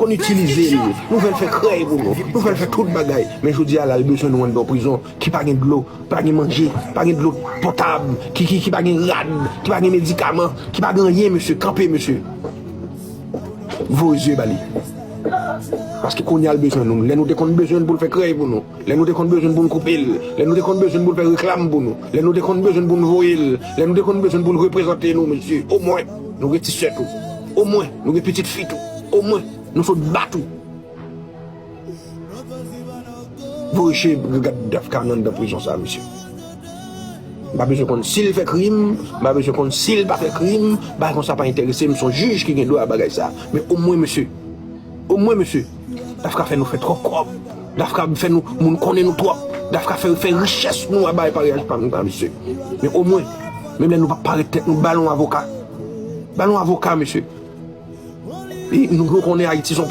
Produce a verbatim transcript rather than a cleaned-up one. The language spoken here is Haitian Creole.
Nou itilize l, nou fè l fè krèy pou nou, nou fè l fè tout bagay. Men jodi a la, l bezwen nou anndan prizon, ki pa gen dlo, pa gen manje, pa gen dlo potab, ki, ki, ki pa gen rad, ki pa gen medikaman, ki pa gen anyen, mesye, kanpe, mesye. Voye zye ba li. Paske kounye a l bezwen nou. Lè nou te konn bezwen l pou l fè krèy pou nou. Lè nou te konn bezwen l pou n koupe l. Lè nou te konn bezwen l pou l fè reklam pou nou. Lè nou te konn bezwen l pou n voye l. Lè nou te konn bezwen l pou l reprezante nou, mesye. Omwen, nou gen ti sè tou. Omwen, nou gen pitit fi tou. Omwen, nou sot bat ou. Voye che gad Dafka nan anndan prizon sa, mesye. M pa bezwen konn si l fè krim, m pa bezwen konn si l pa fè krim, bagay konsa pa enterese m, se yon jij ki gen dwa a bagay sa. Men omwen, mesye, omwen, mesye, Dafka fè nou fè twòp kòb. Dafka fè nou, moun konnen nou twòp. Dafka fè, fè richès nou a bagay parèy pa m, pa mesye. Men omwen, menm lè nou pa parèt tèt nou, ba l yon avoka. Ba l yon avoka, mesye. E nou, nou konnen Ayiti se yon